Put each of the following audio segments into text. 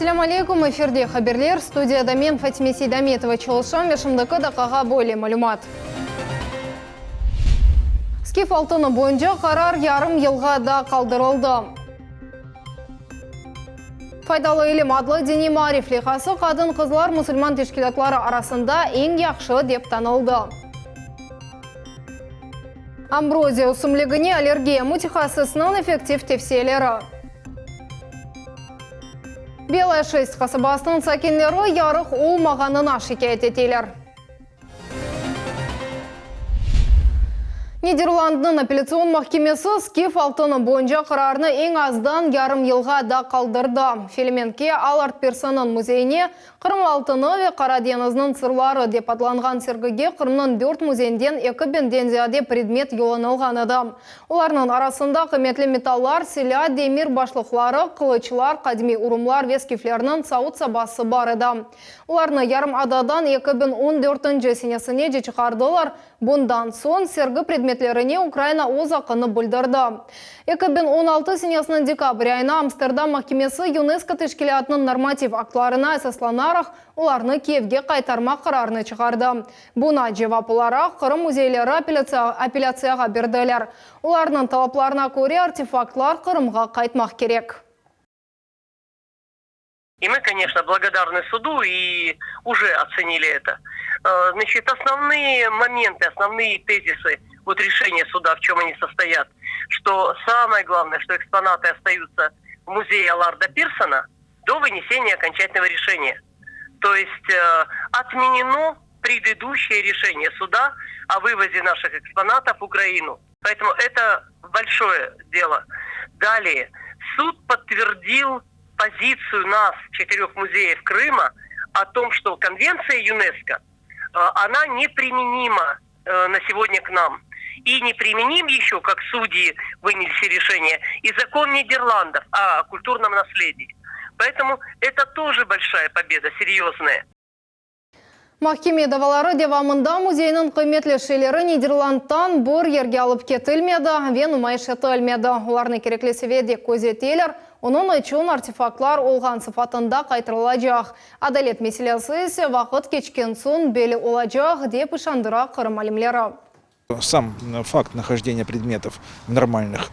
Esselâm aleyküm, efirde haberler, studiyada men Fatime Seydametova çalışam ve şimdiki daqqağa böyle malümat. Skif altını boyunca qarar yarım yılğa daa qaldırıldı. Faydalı ilim adlı diniy maarif leyhası qadın-qızlar musulman teşkilâtları arasında eñ yahşı dep tanıldı. Ambroziya ösümligine allergiya, mütehassısnıñ effektiv tevsiyeleri. Belaya Şest qasabasınıñ sakinleri yarıq olmağanına şikâyet eteler. Niderlandnıñ apellâtsion mahkemesi skif altını boyunca qararnı eñ azdan yarım yılğa da qaldırdı. Felemenkke Allard Pirsonnıñ müzeyine Qırım altını ve Qara deñizniñ sırları dep adlanğan sergige Qırımnıñ dört müzeyinden 2000-den ziyade predmet yollanılğan edi. Olarnıñ arasında qıymetli metallar, silâ, demir başlıqları, qılıçlar, qadimiy urumlar ve skiflerniñ savut-sabası bar edi. Olarnı yarımadadan 2014-nci senesinece çıqardılar, bundan soñ sergi predmetlerine Ukraina öz aqqını bildirdi. 2016 senesiniñ dekabr ayına Amsterdam mahkemesi UNESCO teşkilâtınıñ normativ aktlarına esaslanaraq olarnı Kiyevge qaytarmaq qararını çıqardı. Buna cevap olaraq Qırım müzeyleri apellâtsiyağa berdiler. Olarnıñ talaplarına köre artefaktlar Qırımğa qaytmaq kerek. И мы, конечно, благодарны суду и уже оценили это. Значит, основные моменты, основные тезисы вот решения суда, в чем они состоят, что самое главное, что экспонаты остаются в музее Алларда Пирсона до вынесения окончательного решения. То есть отменено предыдущее решение суда о вывозе наших экспонатов в Украину. Поэтому это большое дело. Далее, суд подтвердил позицию нас, четырех музеев Крыма, о том, что конвенция ЮНЕСКО, она неприменима на сегодня к нам. И неприменим еще, как судьи вынесли решение, и закон Нидерландов о культурном наследии. Поэтому это тоже большая победа, серьезная. Mahkeme davaları devamında müzeyniñ qıymetli şeyleri Niderlandtan bir yerge alıp ketilmedi ve numayış etilmedi. Olarnı kerekli seviyede közeteler, onıñ içün artefaktlar olğan sıfatında qaytarılacaq. Adalet meselesi ise vaqıt keçken soñ belli olacaq, dep işandıra Qırım alimleri. Сам факт нахождения предметов в нормальных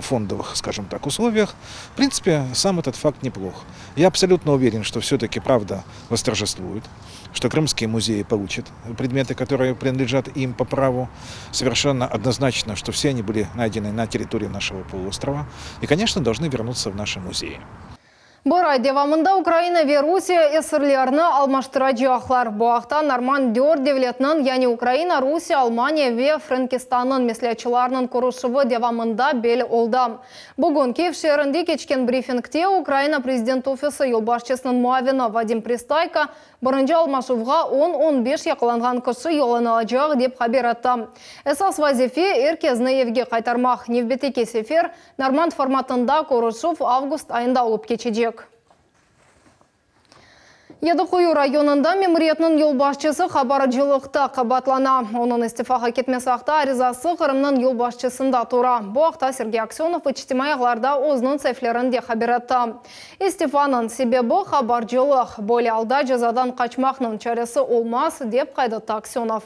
фондовых, скажем так, условиях, в принципе, сам этот факт неплох. Я абсолютно уверен, что все-таки правда восторжествует, что крымские музеи получат предметы, которые принадлежат им по праву. Совершенно однозначно, что все они были найдены на территории нашего полуострова и, конечно, должны вернуться в наши музеи. Bir ay devamında Ukraina ve Rusiye esirlerni almaştıracaqlar. Bu aqta Normand dört devletniñ, yani Ukraina, Rusiye, Almaniya ve Frenkistannıñ mesleatçılarınıñ körüşüvi devamında belli oldı. Bugün Kiyev şeerinde keçken brifingte Ukraina Prezident ofisi yolbaşçısınıñ muavini Vadim Pristayko Birinci almaşuvğa on, on beş yaqalanğan kişi yollanılacaq, dep haber etti. Esas vazife, er kezni evge qaytarmaq. Nevbetteki sefer Normand formatında körüşüv avgust ayında olıp keçecek. Yedi Quyu rayonında memuriyetniñ yolbaşçısı qabarcılıqta qabaatlana. Onıñ istifağa ketmesi aqta arizası Qırımnıñ yolbaşçısında tura. Bu aqta Sergey Aksönov içtimaiy ağlarda özüniñ saiflerinde haber etti. İstifanıñ sebebi, qabarcılıq. Böyle alda cezadan qaçmaqnıñ çaresi olmaz, dep qayd etti Aksönov.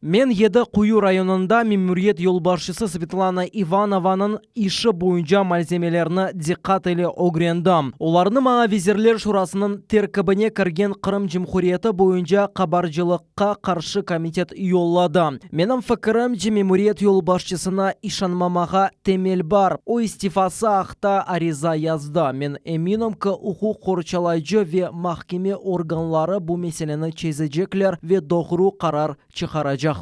Men Yedi Quyu rayonında memuriyet yolbaşçısı Svetlana İvanovanıñ işi boyunca malzemelerni diqqat ile ögrendim. Olarnı maña Vezirler Şurasınıñ terkibine kirgen Qırım Cumhuriyeti boyunca qabarcılıqqa qarşı komitet yolladı. Menim fikirimce, memuriyet yolbaşçısına işanmamağa temel bar. O, istifası aqta ariza yazdı. Men eminim ki, uquq qorçalayıcı ve mahkeme organları bu meseleni çezecekler ve doğru qarar çıqaracaqlar.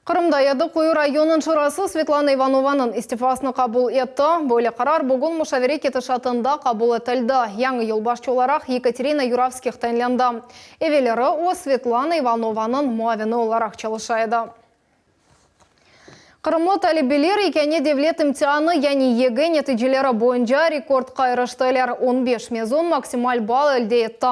Qırımda Yedi Quyu rayonınıñ şurası Svetlana İvanovanıñ istifasını qabul etti. Böyle qarar bugün muşavere ketişatında qabul etildi. Yañı yolbaşçı olaraq Yekaterina Yuravskih tayinlendi. Evelleri o, Svetlana İvanovanıñ muavini olaraq çalışa edi. Qırımlı talebeler Yekâne devlet imtianı, yani YGE neticeleri boyunca rekordqa iriştiler, on beş mezun maksimal ball elde etti.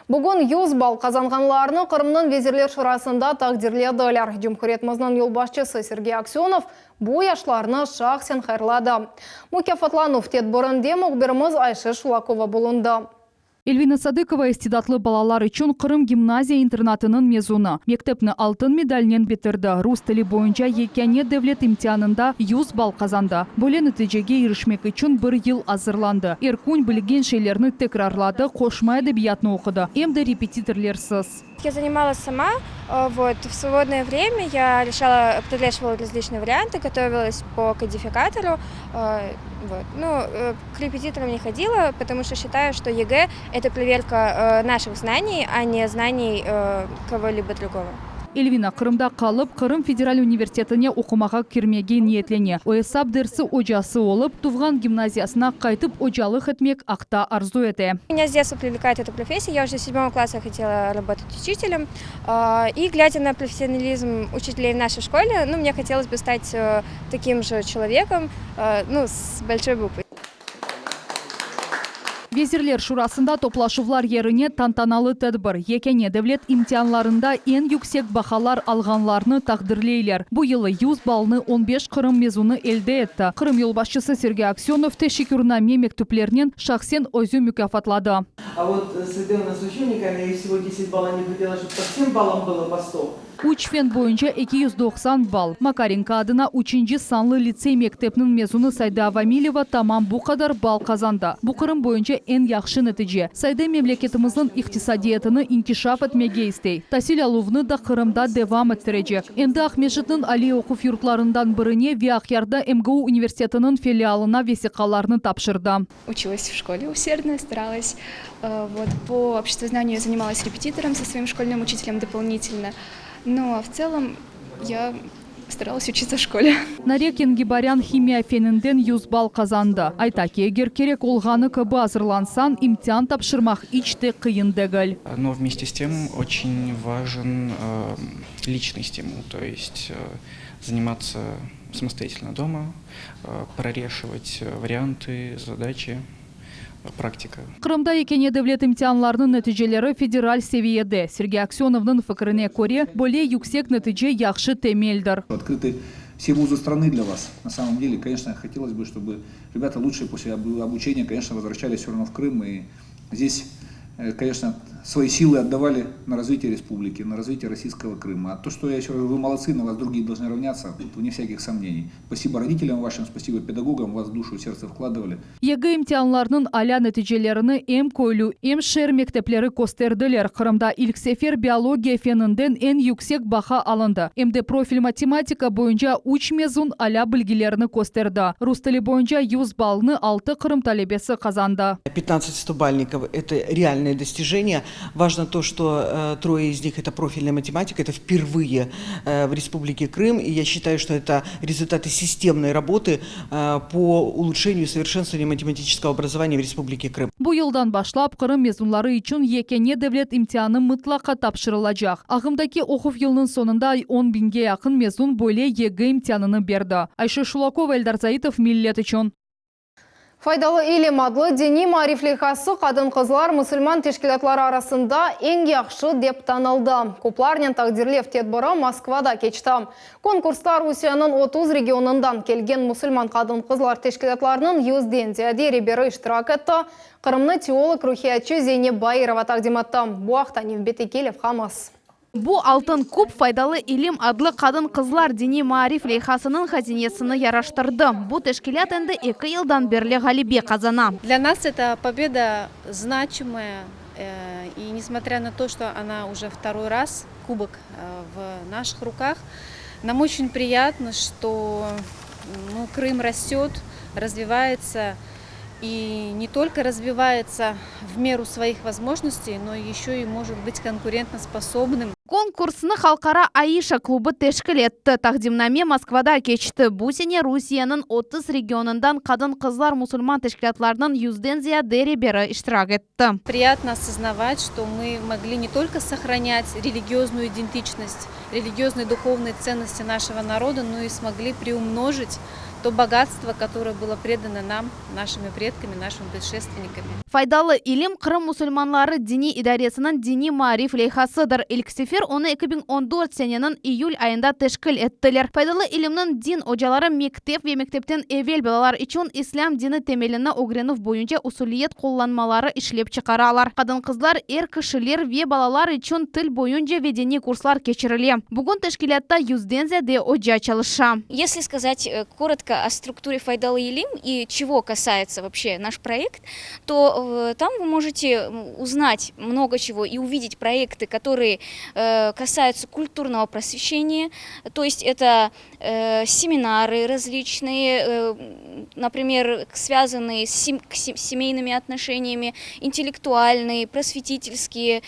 Bugün 100 ball qazanğanlarnı Qırımnıñ Vezirler Şurasında taqdirlediler. Cumhuriyetimizniñ yolbaşçısı Sergey Aksönov bu yaşlarnı şahsen hayırladı. Mukâfatlanuv tedbirinde mühbirimiz Ayşe Şulakova bulundı. Elvina Sadıkova istidatlı balalar içün Qırım gimnaziya internatınıñ mezunı. Mektepni altın medalnen bitirdi. Rus tili boyunca Yekâne devlet imtianında 100 ball qazandı. Böyle neticege irişmek içün bir yıl azırlandı. Er kün bilgen şeylerni tekrarladı, qoşma edebiyatnı oqudı. Em de repetitorlarсыз. Я занималась сама, вот, в свободное время я решала, прорешивала различные варианты, готовилась по кодификатору, вот. Ну, к репетиторам не ходила, потому что считаю, что ЕГЭ – это проверка наших знаний, а не знаний кого-либо другого. Эльвина Qırımda qalıp, Qırım Federal universitetine oqumağa kirmege niyetlene. O esap dersi ocası olıp, tuvğan gimnaziyasına qaytıp ocalıq etmek aqta arzu ete. Меня с детства привлекает эта профессия. Я уже с седьмого класса хотела работать учителем. И глядя на профессионализм учителей в нашей школе, ну, мне хотелось бы стать таким же человеком, ну, с большой буквы. Vezirler Şurasında toplaşuvlar yerine tantanalı tedbir. Yekâne devlet imtianlarında eñ yüksek bahalar alğanlarnı taqdirleyler. Bu yılı 100 ballnı 15 Qırım mezunı elde etti. Qırım yolbaşçısı Sergey Aksönov teşekkürname mektüplerinen şahsen özü mukâfatladı. А вот с у нас учениками, и всего 10 баллов не хватило, чтобы по всем баллам было по 100. Üç fen boyunca 290 ball. Makarenko adına üçünci sanlı litsey mektepniñ mezunı Sayda Avamileva tamam bu qadar ball qazandı. Bu Qırım boyunca eñ yahşı netice. Sayda memleketimizniñ iqtisadiyatını inkişaf etmege istey. Tasil aluvnı da Qırımda devam ettirecek. Endi Aqmescitniñ aliy oquv yurtlarından birine ve Aqyarda MGU universitetiniñ filialına vesiqalarnı tapşırdı. Училась в школе усердно, старалась. Вот, по обществознанию я занималась репетитором со своим школьным учителем дополнительно. Ну, а в целом я старалась учиться в школе. Нарек Енгибарян himiya feninden 100 ball qazandı. Ayta ki, eger kerek olğanı kibi azırlansañ, imtian tapşırmaq iç te qıyın degil. Но вместе с тем очень важен личный стимул, то есть заниматься самостоятельно дома, прорешивать варианты, задачи, практика. Qırımda Yekâne devlet imtianlarınıñ neticeleri federal seviyede. Sergey Aksönovnıñ fikrine köre, böyle yüksek netice yahşı temeldir. Открыты все вузы страны для вас. На самом деле, конечно, хотелось бы, чтобы ребята лучшие после обучения, конечно, возвращались все равно в Крым и здесь, конечно, свои силы отдавали на развитие республики, на развитие российского Крыма. А то, что я еще раз говорю, вы молодцы, на вас другие должны равняться, тут вне всяких сомнений. Спасибо родителям вашим, спасибо педагогам, вас душу и сердце вкладывали. YGE imtianlarınıñ alâ neticelerini em köylü, em şeer mektepleri kösterdiler. Qırımda ilk sefer biologiya feninden eñ yüksek baha alındı. Em de profil matematika boyunca üç mezun alâ bilgilerini kösterdi. Rus tili boyunca 100 ballnı altı Qırım talebesi qazandı. 15 стобалльников – это реальное достижение. Важно то, что трое из них – это профильная математика, это впервые в Республике Крым. И я считаю, что это результаты системной работы по улучшению и совершенствованию математического образования в Республике Крым. Bu yıldan başlap Qırım mezunları içün yekâne devlet imtianı mıtlaqa tapşırılacaq. Ağımdaki oquv yılınıñ soñunda 10 biñge yaqın mezun böyle YGE imtianını berdi. Ayşe Şulakova, Eldar Zaitov, Millet içün. Faydalı ilim adlı diniy maarif leyhası qadın qızlar musulman teşkilâtları arasında eñ yahşı dep tanıldı. Kuplarnen taqdirlev tedbiri Moskvada keçti. Konkursta Rusiyeniñ 30 regionından kelgen musulman qadın qızlar teşkilâtlarınıñ yüzden ziyade reberi iştirak etti. Qırımnı teolog ruhiyatçı Zeynep Bairova taqdim etti. Bu aqta nevbetteki levhamız. Bu altın kup Faydalı ilim adlı qadın qızlar diniy maarif leyhasınıñ hazinesini yaraştırdı. Bu teşkilât endi eki yıldan berli ğalebe qazana. Для нас эта победа значимая, и несмотря на то, что она уже второй раз, кубок в наших руках, нам очень приятно, что ну, Крым растет, развивается, и не только развивается в меру своих возможностей, но еще и может быть конкурентоспособным. Konkursnı Halqara Aişa klubı teşkil etti. Taqdimname Moskvada keçti. Bu sene Rusiyeniñ 30 regionından qadın-qızlar musulman teşkilâtlarınıñ yüzden ziyade reberi iştirak etti. Priyatno osoznavat, çto mı mogli ne tolko sohranât religioznuyu identiçnost, religiozno duhovnıye tsennosti našego naroda, no i smogli priumnojit to bogatstvo, kotoroye bylo predano nam našimi predkami, našimi predşestvennikami. Faydalı ilim Qırım musulmanları diniy idaresiniñ diniy maarif leyhasıdır. İlk sefer onı 2014 seneniñ iyül ayında teşkil ettiler. Faydalı ilimniñ din ocaları mektep ve mektepten evel balalar içün İslâm dini temelini ögrenüv boyunca usuliyet qullanmaları işlep çıqaralar. Qadın-qızlar, er kişiler ve balalar içün til boyunca ve diniy kurslar keçirile. Bugün teşkilâtta yüzden ziyade oca çalışa. Esli skazat korotko o strukture Faydalı ilim и чего касается вообще наш проект, то там вы можете узнать много чего и увидеть проекты, которые касаются культурного просвещения, то есть это семинары различные, например, связанные с семейными отношениями, интеллектуальные, просветительские,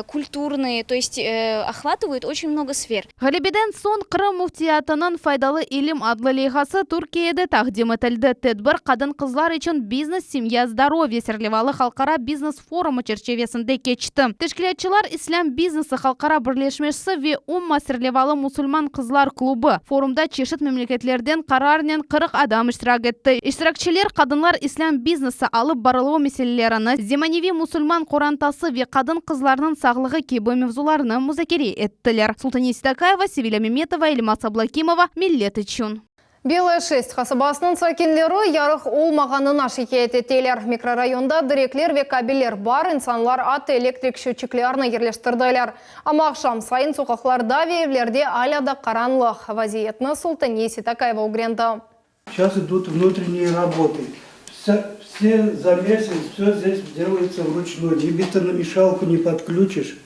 культурные, то есть охватывают очень много сфер. Ğalebeden soñ Qırım Müftiyatınıñ Faydalı ilim adlı leyhası Türkiyede taqdim etildi. Tedbir Qadın-qızlar içün biznes, semya, zdorovye serlevalı halqara biznes forumı çerçivesinde keçti. Teşkilâtçılar İslâm biznesi halqara birleşmesi ve Umma serlevalı musulman qızlar klubı. Forumda çeşit memleketlerden qararnen 40 adam iştirak etti. İştirakçiler qadınlar islâm biznesi alıp barıluvı meselelerini, zemaneviy musulman qorantası ve qadın-qızlarnıñ sağlığı kibi mevzularnı muzakere ettiler. Sultaniye Seytakayeva, Sevilâ Memetova, Elmaz Ablâkimova, Millet içün. Belaya Şest qasabasınıñ sakinleri yarıq olmağanına şikâyet eteler. Mikrorayonda direkler ve kabeller bar, insanlar atta elektrik şötçiklerini yerleştirdiler. Amma aqşam sayın soqaqlarda ve evlerde alâ da qaranlıq. Vaziyetni Sultaniye Seytakayeva ögrendi. Сейчас идут внутренние работы. Все, все замесы, все здесь делается вручную. Ни бетономешалку не подключишь.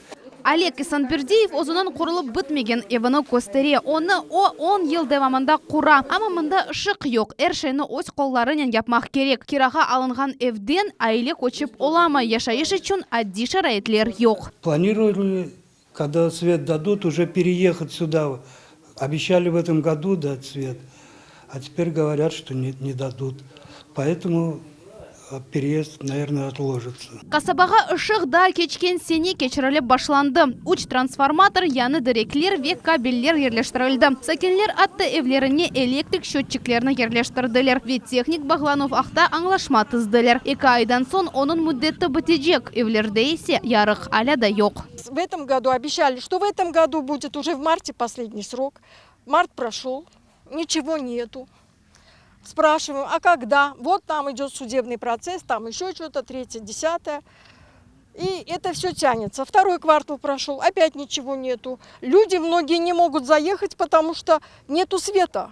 Oleg İsanberdiyev özüniñ qurulıp bitmegen evini köstere. Onı o, on yıl devamında qura. Amma mında ışıq yoq, er şeyni öz qollarınen yapmaq kerek. Kirağa alınğan evden aile köçip olamay, yaşayış içün adiy şaraitler yoq. Планировали, когда свет дадут, уже переехать сюда. Обещали в этом году дать свет, а теперь говорят, что не, не дадут. Поэтому переезд, наверное, отложится. Qasabağa ışıq daa keçken sene keçirilip başlandı. Üç transformator, yañı direkler ve kabeller yerleştirildi. Sakinler atta evlerine elektrik şötçiklerini yerleştirdiler ve tehnik bağlanuv aqta añlaşma tizdiler. Eki aydan soñ onıñ müddeti bitecek, evlerde ise yarıq alâ da yoq. В этом году обещали, что в этом году будет уже в марте последний срок. Март прошел, ничего нету. Спрашиваем, а когда? Вот там идет судебный процесс, там еще что-то, третье, десятое. И это все тянется. Второй квартал прошел, опять ничего нету. Люди многие не могут заехать, потому что нету света.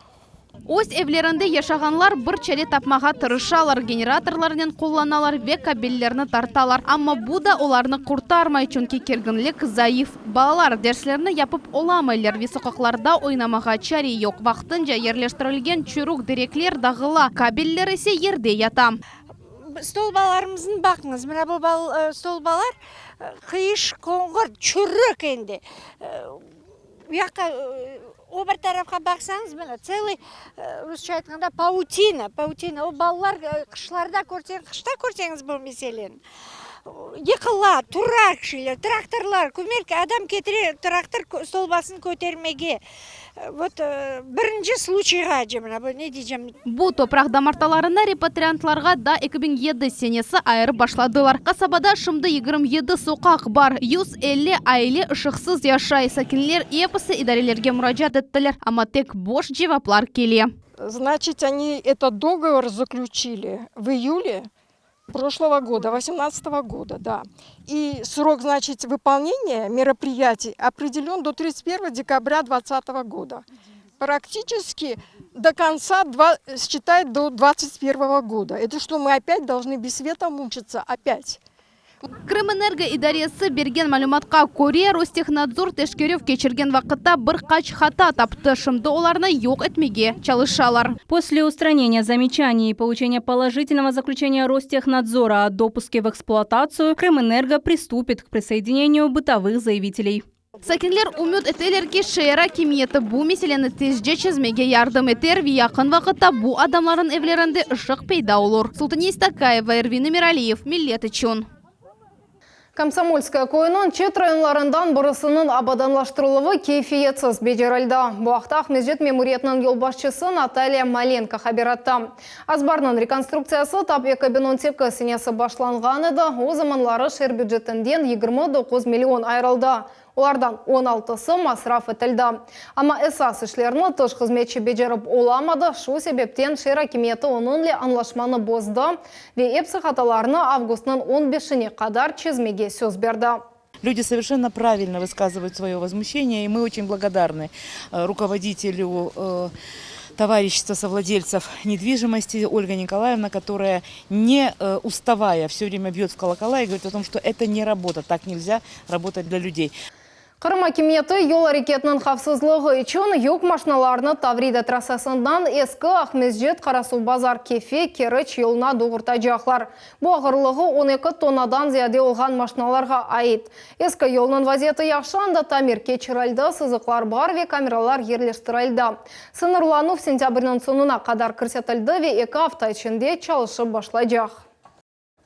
Öz evlerinde yaşağanlar bir çare tapmağa tırışalar, generatorlarnen qullanalar ve kabellerni tartalar. Amma bu da olarnı qurtarmay, çünki kerginlik zayıf. Balalar derslerini yapıp olamaylar ve soqaqlarda oynamağa çare yoq. Vaqtınca yerleştirilgen çürük direkler dağıla, kabeller ise yerde yata. Stolbalarımıznı baqıñız, mına bu stolbalar qıyış, qoñğur, çürük endi. Bu yaqqa, o bir tarafqa baqsañız, mına, tselıy, rusça aytqanda, pautina, pautina. O balalar qışlarda körseñ, qışta körseñiz bu meseleni, yıqıla, tura kişiler, traktorlar, kömek adam ketire traktor stolbasını kötermege. Vot, birinci sluçiyğa, mına bu, ne deycem. Bu topraq damartalarını repatriantlarğa da 2007 senesi ayırıp başladılar. Qasabada şimdi 27 soqaq bar, 150 aile ışıqsız yaşay. Sakinler episi idarelerge muracaat ettiler, amma tek boş cevaplar kele. Значит, они этот договор заключили в июле прошлого года, 18 года, да. И срок, значит, выполнения мероприятий определен до 31 декабря 2020 года. Практически до конца, считает, до 2021 года. Это что, мы опять должны без света мучиться? Опять. Krımenergo idaresi bergen malümatqa köre, Rostehnadzor teşkerüv keçirgen vaqıtta bir qaç hata taptı. Şimdi olarnı yoq etmege çalışalar. После устранения замечаний и получения положительного заключения Ростехнадзора о допуске в эксплуатацию, Крымэнерго приступит к присоединению бытовых заявителей. Sakinler ümüt eteler ki, şeer akimiyeti bu meseleni tezce çezmege yardım eter ve yaqın vaqıtta bu adamlarnıñ evlerinde ışıq peyda olur. Sultaniye Stakayeva, Ervin Emiraliyev, Millet içün. Komsomolskoye köyüniñ çet rayonlarından birisiniñ abadanlaştırıluvı keyfiyetsiz becerildi. Bu aqta Aqmescit memuriyetiniñ yolbaşçısı Natalya Malenko haber etti. Azbarnıñ rekonstruktsiyası tap 2018 senesi başlanğan edi, o zamanları şeer bücetinden 29 million ayırıldı, olardan on altısı masraf etildi. Amma esas işlerni tış hızmetçi becerip olamadı, şu sebepten şeer akimiyeti onıñle añlaşmanı bozdı ve epsi hatalarnı avgustnıñ on beşine qadar çezmege söz berdi. Люди совершенно правильно высказывают свое возмущение, и мы очень благодарны руководителю товарищества совладельцев недвижимости Ольга Николаевна, которая, не уставая, все время бьет в колокола и говорит о том, что это не работа, так нельзя работать для людей. Qırım akimiyeti yol areketiniñ havfsızlığı içün yük maşinalarını Tavrida trassasından eski Aqmescit-Qarasuvbazar-Kefe, Keriç yoluna doğurtacaqlar. Bu ağırlığı 12 tonnadan ziyade olğan maşinalarğa ait. Eski yolnıñ vaziyeti yahşı, anda tamir keçirildi, sızıqlar bar ve kameralar yerleştirildi. Sıñırlanuv sentâbrniñ soñuna qadar kirsetildi ve eki afta içinde çalışıp başlaycaq.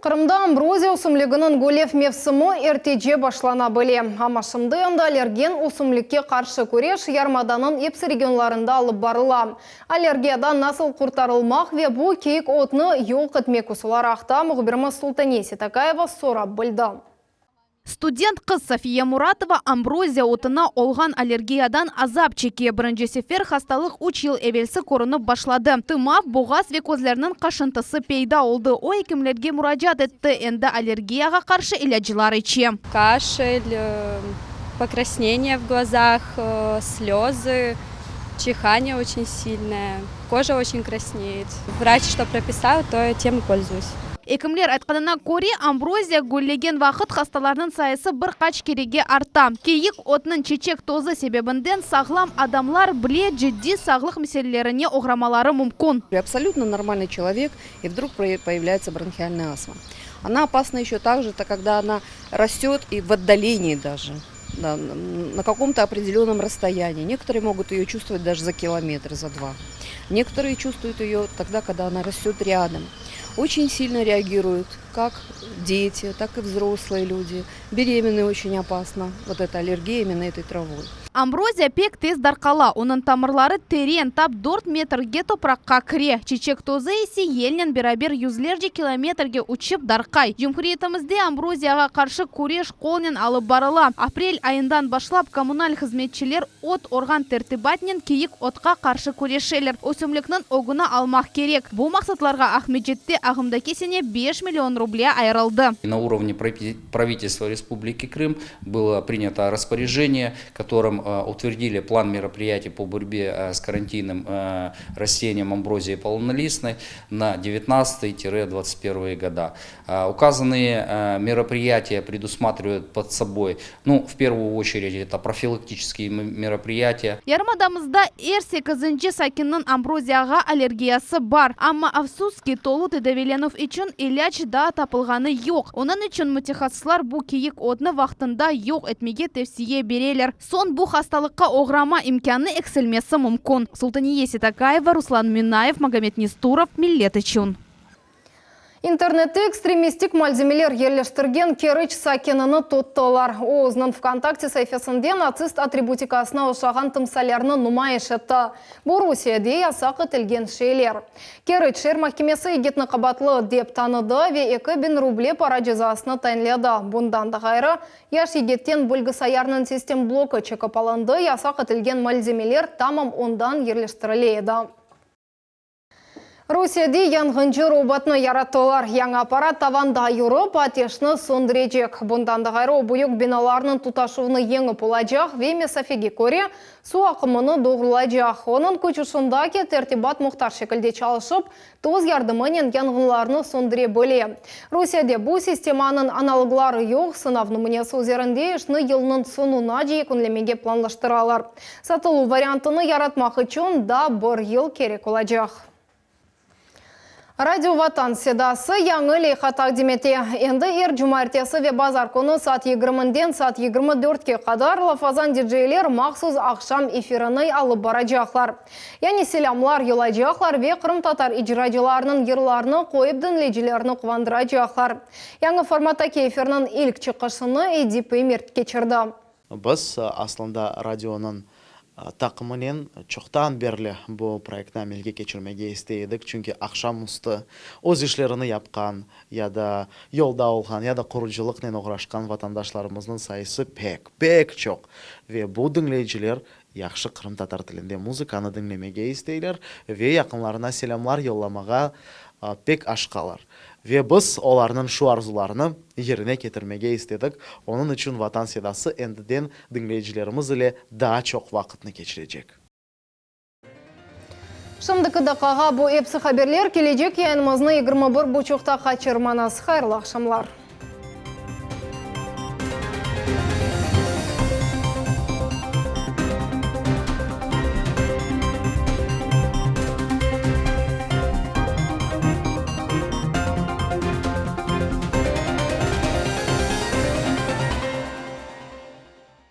Qırımda ambroziya ösümliginiñ güllev mevsimi ertece başlana bile. Amma şimdi endi allergen ösümlikke qarşı küreş yarımadanıñ epsi regionlarında alıp barıla. Allergiyadan nasıl qurtarılmaq ve bu kiyik otnı yoq etmek usulları aqta mühbirimiz Sultaniye Setakayeva sorap bildi. Student qız Safiye Muratova ambroziya otuna olğan allergiyadan azap çeke. Birinci sefer hastalıq üç yıl evelsi körünip başladı. Tımav, boğaz ve közlerniñ qaşıntısı peyda oldı. O, ekimlerge muracaat etti, endi allergiyağa qarşı ilâclar içe. Kaşel, pokrasneniye v glazah, slözı, чихание очень silnoye, koja очень krasneyet. Vraç çto propisal, to tem i polzuyus. Ekimler aytqanına köre, ambroziya güllegen vaqıt hastalarnıñ sayısı bir qaç kerege arta. Kiyik otnıñ çeçek tozı sebebinden sağlam adamlar bile ciddiy sağlıq meselelerine oğramaları mümkün. Absolutno normalnyy çelovek, i vdrug poyavlâyetsâ bronhialnaya astma. Ona opasna eşö tak je, kogda ona rastöt i v otdalenii daje, na kakom-to opredelönnom rasstoyanii. Nekotorye mogut eyo çuvstvovat daje za kilometr, za dva. Nekotorye çuvstvuyut eyo togda, kogda ona rastöt râdom. Oçen silno reagiruyut kak deti, tak i vzroslye lüdi. Beremennıy oçen opasna vot eta allergiya imenno etoy travoy. Ambroziya pek tez darqala, onıñ tamırları teren, tap dört metrge topraqqa kire. Çiçek tozı ise yelnen beraber yüzlerce kilometrge uçıp darqay. Cumhuriyetimizde ambroziyağa qarşı küreş qolnen alıp barıla. Aprel ayından başlap kommunal hızmetçiler ot orğan tertibatnen kiyik otqa qarşı küreşeler. Ösümlikniñ ögüni almaq kerek. Bu maqsatlarğa Aqmescitte ağımdaki sene beş million ruble ayırıldı. Na urovne Pravительства Республики Крым было принято распоряжение, которым утвердили план мероприятий по борьбе с карантинным растением амброзии полынолистной на 19-21 года. Указанные мероприятия предусматривают под собой, ну, в первую очередь, это профилактические мероприятия. Yarımadamızda er sekizinci sakinniñ ambroziyağa allergiyası bar. Amma, afsus ki, tolu tedaviylenüv içün ilâc daa tapılğanı yoq. Onıñ içün mütehassıslar bu kiyik otnı vaqtında yoq etmege tevsiye bereler. Soñ bu hastalıqqa oğrama imkânı eksilmesi mümkün. Sultaniye Setakayeva, Ruslan Minayev, Magomed Nesturov, Millet içün. İnternette ekstremistik malzemeler yerleştirgen Keriç sakinini tuttılar. O, özüniñ VKontakte saifesinde natsist atributikasına oşağan timsallerni numayış etti. Bu Rusiyede yasaq etilgen şeyler. Keriç şeer mahkemesi yigitni qabaatlı dep tanıdı ve 2000 ruble para cezasını tayinledi. Bundan da ğayrı, yaş yigitten bilgisayarnıñ sistem bloku çekip alındı, yasaq etilgen malzemeler tamam ondan yerleştirile edi. Rusiyede yanğıncı robotnı yarattılar. Yañı apparat tavanda yürip, ateşni söndürecek. Bundan da ğayrı, o, büyük binalarnıñ tutaşuvını yeñip olacaq ve mesafege köre suv aqımını doğrulaycaq. Onıñ küçü şunda ki, tertibat muhtar şekilde çalışıp, toz yardımınen yanğınlarnı söndüre bile. Rusiyede bu sistemanıñ analogları yoq, sınav nümünesi üzerinde işni yılnıñ soñunace yekünlemege planlaştıralar. Satıluv variantını yaratmaq içün daa bir yıl kerek olacaq. Radio Vatan Sedası yañı leyha taqdim ete. Endi er cumaertesi ve bazar künü saat yigirminden saat 24-ke qadar lafazan diceyler mahsus aqşam efirini alıp baracaqlar. Yani selâmlar yollaycaqlar ve qırımtatar icracılarınıñ yırlarını qoyıp diñleyicilerni quvandıracaqlar. Yañı formattaki efirniñ ilk çıqışını Edip Emir keçirdi. Biz, aslında, radionıñ taqımınen çoqtan berli bu proyektni amelge keçirmege istey edik, çünki aqşam üstü öz işlerini yapqan ya da yolda olğan, ya da qurucılıqnen oğraşqan vatandaşlarımıznıñ sayısı pek, pek çoq ve bu diñleyiciler yahşı qırımtatar tilinde muzıkanı diñlemege isteyler ve yaqınlarına selâmlar yollamağa pek aşıqalar. Ve biz olarnıñ şu arzularını yerine ketirmege istedik, onıñ içün Vatan sedası endiden diñleyicilerimiz ile daa çoq vaqıtnı keçirecek. Şimdiki daqqağa bu epsi haberler, kelecek yayınımıznı 21 buçuqta qaçırmañız. Hayırlı aqşamlar!